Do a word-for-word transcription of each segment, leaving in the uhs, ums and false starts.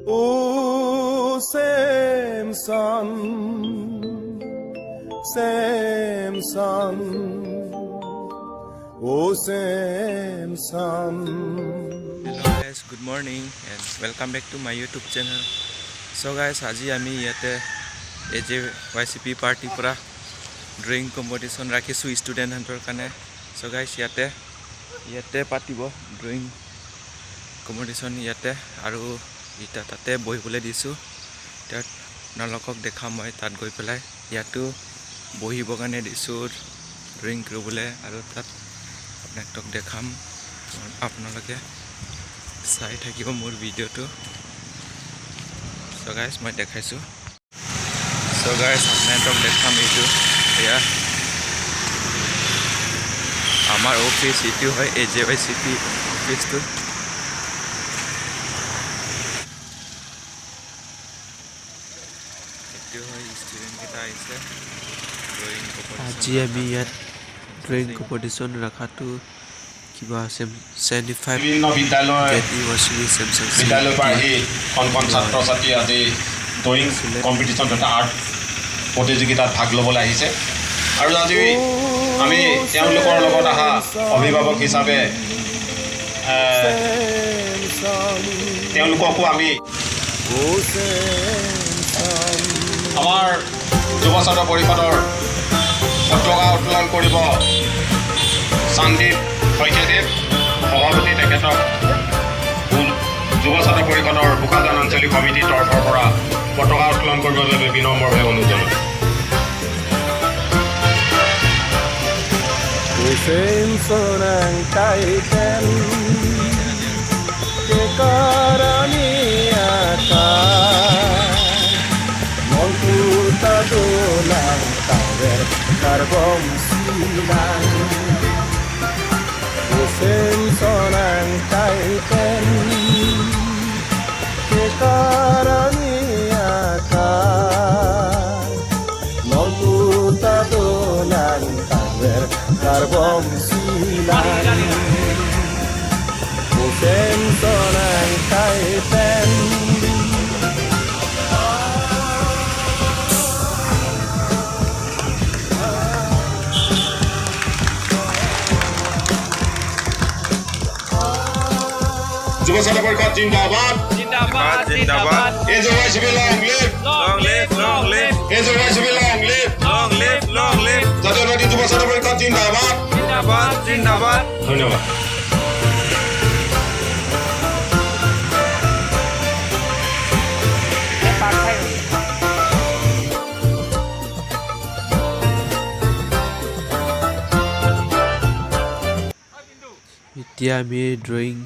Oh Samson, Samson, oh Samson. Hello guys, good morning and welcome back to my YouTube channel. So guys, আজি আমি ইয়াতে A J Y C P পাৰ্টিৰ পৰা drawing competition ৰাখিছোঁ ষ্টুডেণ্টহঁতৰ কাৰণে। So guys, ইয়াতে ইয়াতে পাতিব ড্ৰয়িং কম্পিটিশ্যন ইয়াতে, আৰু এতিয়া তাতে বহিবলৈ দিছোঁ। তাত আপোনালোকক দেখাম মই তাত গৈ পেলাই। ইয়াতো বহিবৰ কাৰণে দিছোঁ ড্ৰয়িং কৰিবলৈ, আৰু তাত আপোনালোকক দেখাম, আপোনালোকে চাই থাকিব মোৰ ভিডিঅ'টো। So guys, মই দেখাইছোঁ। So guys, আপোনালোকক দেখাম এইটো। এয়া আমাৰ অফিচ, এইটো হয় A J Y C P অফিচটো। এইটো হয় ষ্টুডেণ্টকেইটা আহিছে ড্ৰয়িং কম্পিটিশ্যন আজি আমি ইয়াত ড্ৰয়িং কম্পিটিশ্যন ৰখাটো কিবা আছে, ছেভেণ্টি ফাইভ বিভিন্ন বিদ্যালয়, গেট ইউনিভাৰ্চিটি ছেভেণ্টি ফাইভ বিদ্যালয়ৰ পৰা আহি কণ কণ ছাত্ৰ ছাত্ৰী আজি ড্ৰয়িং কম্পিটিশ্যন তথা আৰ্ট প্ৰতিযোগিতাত ভাগ ল'বলৈ আহিছে। আৰু আজি আমি তেওঁলোকৰ লগত অহা অভিভাৱক হিচাপে, এ, তেওঁলোককো আমি আমাৰ যুৱ ছাত্ৰ পৰিষদৰ পতাকা উত্তোলন কৰিব সন্দীপ শইকীয়াদেৱ সভাপতি, তেখেতক যুৱ ছাত্ৰ পৰিষদৰ বোকাজান আঞ্চলিক সমিতিৰ তৰফৰ পৰা পতাকা উত্তোলন কৰিবৰ বাবে বিনম্ৰভাৱে অনুৰোধ জনাইছোঁ। Samson nangkai pen ke karani akai, nontu ta dolang taver karbom silang. Samson nangkai pen ke karani akai, nontu ta dolang taver karbom silang. Samson nangkai pen. যুৱ ছাত্ৰ পৰিষদ জিন্দাবাদ। জিন্দাবাদ, জিন্দাবাদ। A J Y C P long live। Long live, long live। A J Y C P long live। Long live, long live। জাতীয়তাবাদী যুৱ ছাত্ৰ পৰিষদ জিন্দাবাদ। জিন্দাবাদ, জিন্দাবাদ। ধন্যবাদ। এতিয়া আমি ড্ৰয়িং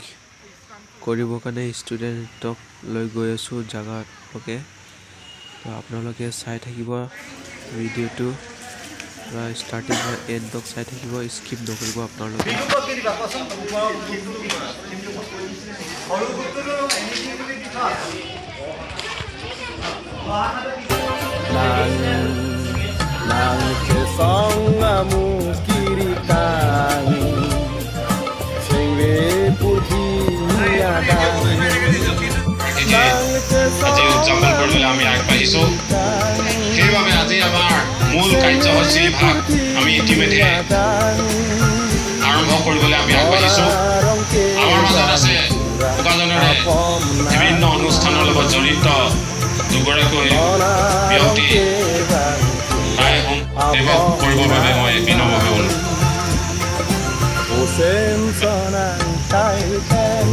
কৰিবৰ কাৰণে ষ্টুডেণ্টক লৈ গৈ আছোঁ জাগালৈকে। তো আপোনালোকে চাই থাকিব ভিডিঅ'টো, পূৰা ষ্টাৰ্টিং পৰা এণ্ডক চাই থাকিব, স্কিপ নকৰিব আপোনালোকে। Nang, nang kesong amu kiri kang, sengve pudhi ada. এটি আজি উদযাপন কৰিবলৈ আমি আগবাঢ়িছো। সেইবাবে আজি আমাৰ মূল কাৰ্যসূচী ভাগ আমি ইতিমধ্যে আৰম্ভ কৰিবলৈ আমি আগবাঢ়িছো। আমাৰ মাজত আছে বোকাজানৰে বিভিন্ন অনুষ্ঠানৰ লগত জড়িত দুগৰাকী ব্যক্তি, তাই হম দেৱক কৰিবৰ বাবে মই বিনম্ৰভাৱে অনুৰোধ। Samson nangkai pen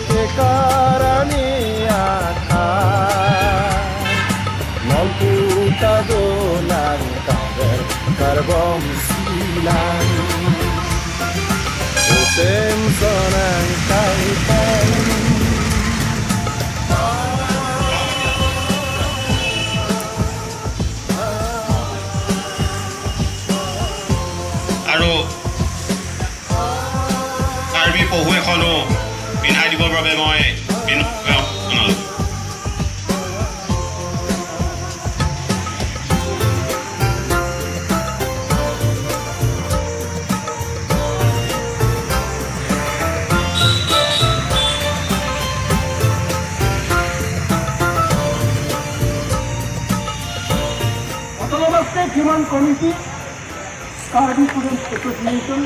ke karani akai, nontu ta dolang taver karbom silang. Samson nangkai pen. আৰু কাৰ্বি পহু এখনো পিন্ধাই দিবৰ বাবে মই বিনম্ৰ জনালোঁ। Committee, Karbi Students Association,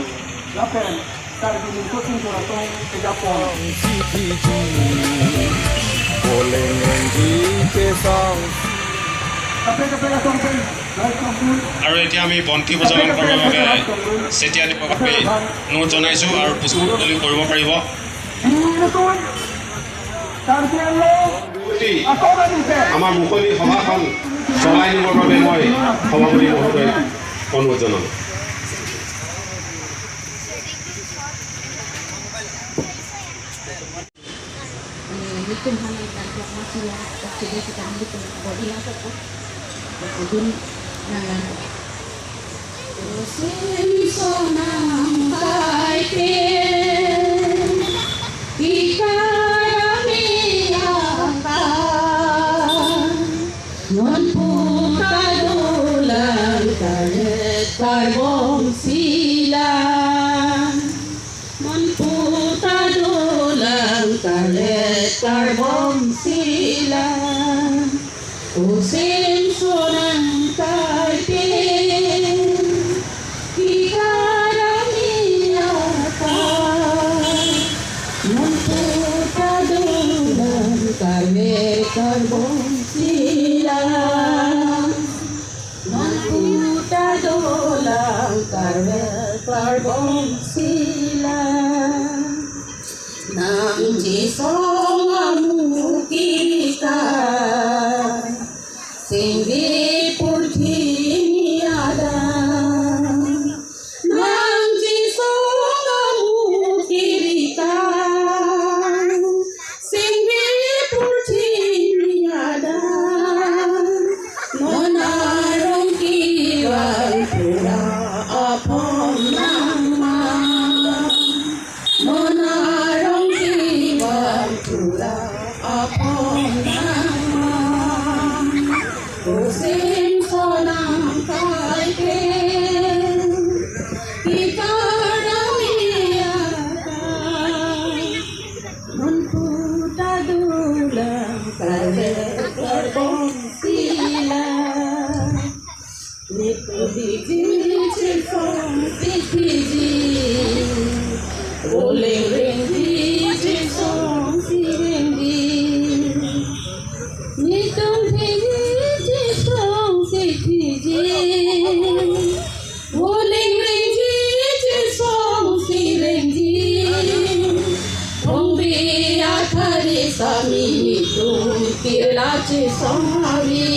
lapen Karbi Ningko Sing Joratong Kejapon. Kaprek kaprek asong pen, Rai Kongkun. আৰু এতিয়া আমি বন্তি প্ৰজ্বলন কৰিবৰ বাবে চেতিয়া দেৱক আমি অনুৰোধ জনাইছোঁ আৰু পুষ্পাঞ্জলি কৰিব পাৰিব। Karbi Anglong, মুকলি, আমাৰ মুকলি সভাখন চলাই নিবৰ বাবে মই সভাপতি মহোদয়ক অনুৰোধ জনাম। Non puta dolang karet karbom sila. Non puta dolang karet karbom sila. Osim sonang kaite. Ikarami apa, non puta dolang karet karbom sila. Non puta dolang karet karbom sila. Nangchisong amu kirika. Singvi purthimi adan. Nangchisong amu kirika. Singvi purthimi adan. Non arong kevang pura aphong nangma. Non arong kevang pura aphong nangma. Osim sonang kaite. Ikarami apa, non puta dolang karet karbom sila. Nitum phiji chisongsi phiji. Olengrengji chisongsi rengji. Nitum phiji chisongsi phiji. Olengrengji chisongsi rengji. Thongbi athari sami nitum kirla chisong avi.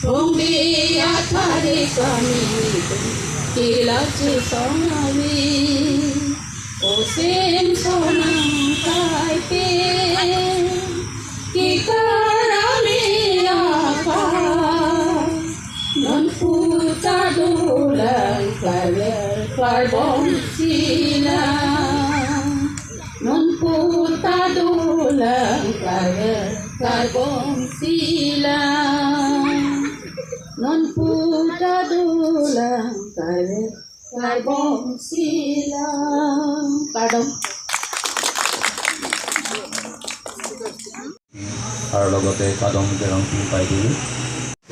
Thongbi athari sami nitum kirla chisong avi. Osim sonang kaite. Ikarami apa, non puta dolang karet karbom sila. Non puta dolang karet karbom sila. Non puta dolang karet karbom sila. Kardom. আৰু লগতে কাদম জেৰংপি বাইদেউ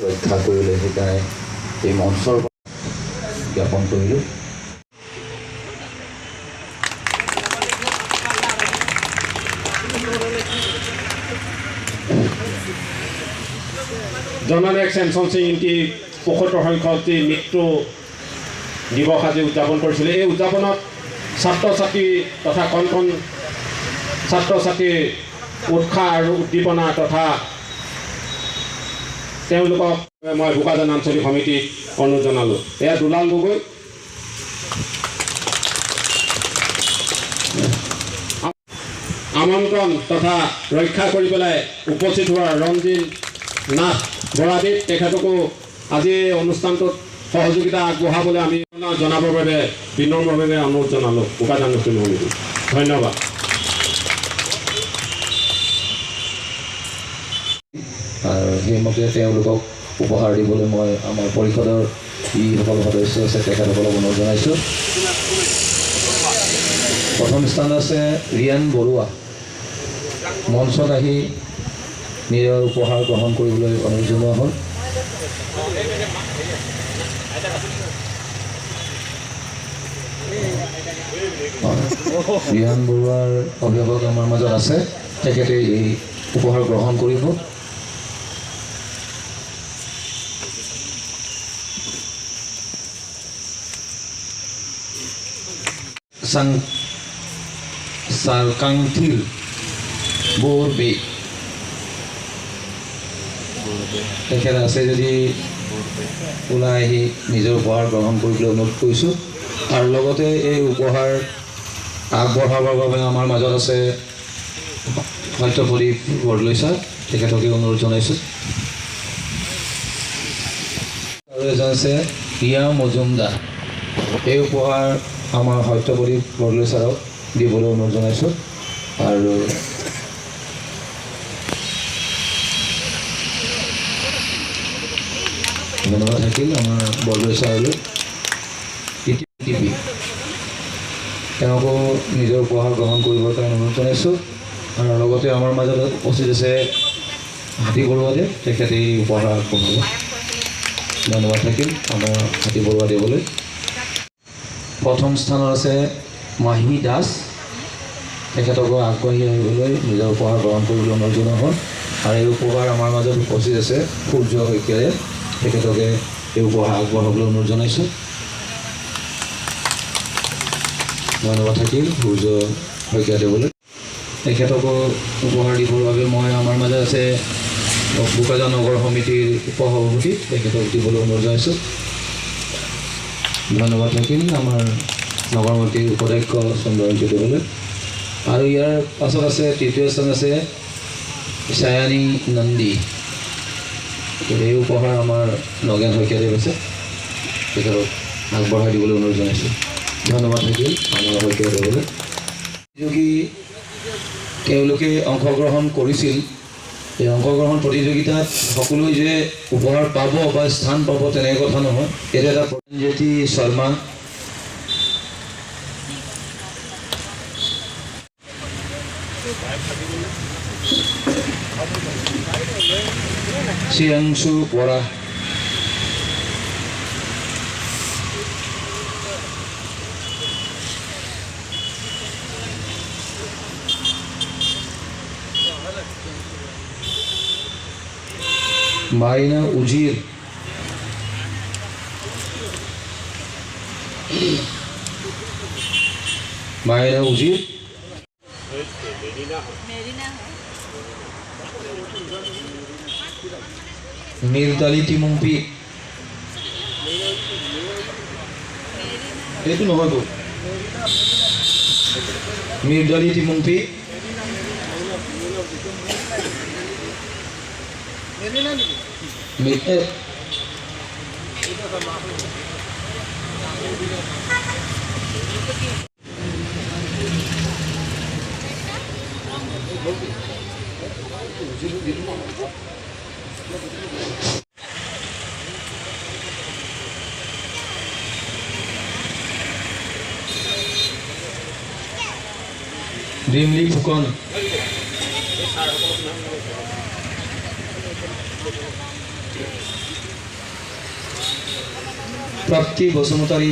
ৰক্ষা কৰিলে, সেইকাৰণে এই মঞ্চৰ পৰা জ্ঞাপন কৰিলোঁ। জননেক চেমচন সিং ইংতি পঁসত্তৰ সংখ্যক যি মৃত্যু দিৱস আজি উদযাপন কৰিছিলে। এই উদযাপনত ছাত্ৰ ছাত্ৰী তথা কণ কণ ছাত্ৰ ছাত্ৰীৰ উৎসাহ আৰু উদ্দীপনা তথা তেওঁলোকক মই বোকাজান আঞ্চলিক সমিতিক অনুৰোধ জনালোঁ। এয়া দুলাল গগৈ। আমন্ত্ৰণ তথা ৰক্ষা কৰি পেলাই উপস্থিত হোৱা ৰঞ্জিন নাথ বৰাদীপ, তেখেতকো আজি এই অনুষ্ঠানটোত সহযোগিতা আগবঢ়াবলৈ আমি জনাবৰ বাবে বিনম্ৰভাৱে অনুৰোধ জনালোঁ বোকাজান মুছলিম সমিতি। ধন্যবাদ। আৰু সেইমতে তেওঁলোকক উপহাৰ দিবলৈ মই আমাৰ পৰিষদৰ যিসকল সদস্য আছে তেখেতসকলক অনুৰোধ জনাইছোঁ। প্ৰথম স্থান আছে ৰিয়ান বৰুৱা। মঞ্চত আহি নিজৰ উপহাৰ গ্ৰহণ কৰিবলৈ অনুৰোধ জনোৱা হ'ল। ৰিয়ান বৰুৱাৰ অভিভাৱক আমাৰ মাজত আছে, তেখেতে এই উপহাৰ গ্ৰহণ কৰিব। চাং-, চাৰকাংথিৰ বৰবে। তেখেত আছে যদি ওলাই আহি নিজৰ উপহাৰ গ্ৰহণ কৰিবলৈ অনুৰোধ কৰিছোঁ। আৰু লগতে এই উপহাৰ আগবঢ়াবৰ বাবে আমাৰ মাজত আছে সত্যপ্ৰদীপ বৰদলৈ ছাৰ, তেখেতকে অনুৰোধ জনাইছোঁ। আৰু এজন আছে ৰিয়া মজুমদাৰ। এই উপহাৰ আমাৰ সত্যপ্ৰদীপ বৰদলৈ ছাৰক দিবলৈ অনুৰোধ জনাইছোঁ। আৰু ধন্যবাদ থাকিল আমাৰ বৰদলৈ ছাৰলৈ। টিভি। তেওঁকো নিজৰ উপহাৰ গ্ৰহণ কৰিবৰ কাৰণে অনুৰোধ জনাইছোঁ। আৰু লগতে আমাৰ মাজত উপস্থিত আছে হাতী বৰুৱাদেৱ, তেখেতে এই উপহাৰ আগবঢ়াব। ধন্যবাদ থাকিল আমাৰ হাতী বৰুৱাদেৱলৈ। প্ৰথম স্থানত আছে মাহী দাস, তেখেতকো আগবাঢ়ি আহিবলৈ নিজৰ উপহাৰ গ্ৰহণ কৰিবলৈ অনুৰোধ জনোৱা হ'ল। আৰু এই উপহাৰ আমাৰ মাজত উপস্থিত আছে সূৰ্য শইকীয়াদেৱ, তেখেতকে এই উপহাৰ আগবঢ়াবলৈ অনুৰোধ জনাইছোঁ। ধন্যবাদ থাকিল সূৰ্য শইকীয়াদেৱলৈ। তেখেতকো উপহাৰ দিবৰ বাবে মই আমাৰ মাজত আছে বোকাজান নগৰ সমিতিৰ উপসভাপতি, তেখেতক দিবলৈ অনুৰোধ জনাইছোঁ। ধন্যবাদ থাকিল আমাৰ নগৰ সমিতিৰ উপাধ্যক্ষ চন্দ্ৰকান্ত দেৱলৈ। আৰু ইয়াৰ পাছত আছে, তৃতীয় স্থান আছে চায়ানী নন্দী। এই উপহাৰ আমাৰ নগেন শইকীয়াদেৱ আছে, তেখেতক আগবঢ়াই দিবলৈ অনুৰোধ জনাইছোঁ। ধন্যবাদ থাকিল আমাৰ শইকীয়াদেৱলৈ। প্ৰতিযোগী তেওঁলোকে অংশগ্ৰহণ কৰিছিল। এই অংশগ্ৰহণ প্ৰতিযোগিতাত সকলোৱে যে উপহাৰ পাব বা স্থান পাব তেনে কথা নহয়। এইটো এটা প্ৰসেনজিৎ শৰ্মা, শ্ৰেয়াংশু বৰা, মাইনা উজিৰ, মাইনা উজিৰ, মিৰ্দালি টিমুংপি। এইটো নহয়তো। মিৰ্দালি টিমুংপি। মি-, এ, ডিমলি ফুকন। প্ৰাপ্তি বসুমতাৰী।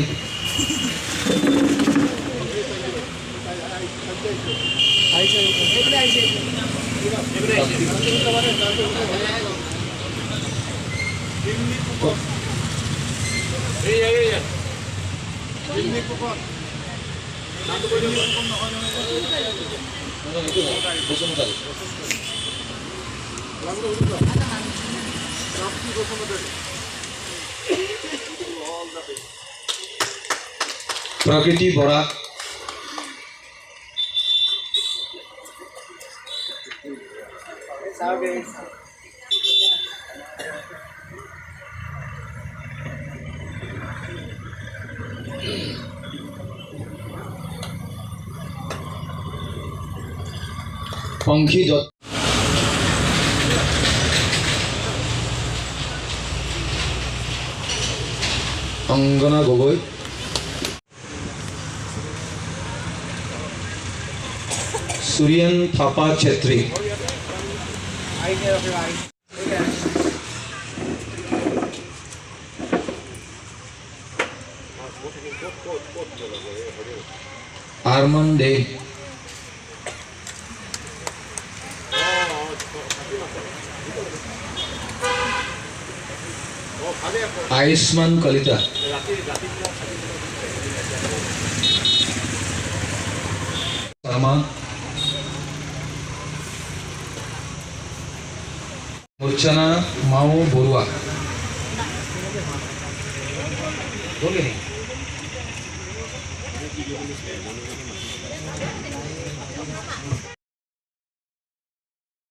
প্ৰকৃতি বৰা। পংখী দত্ত। অংগনা গগৈ। সুৰিয়েন থাপা Chhetri. Arman Dey. Ayushman Kalita. Sharma. Murchana Mao Borua.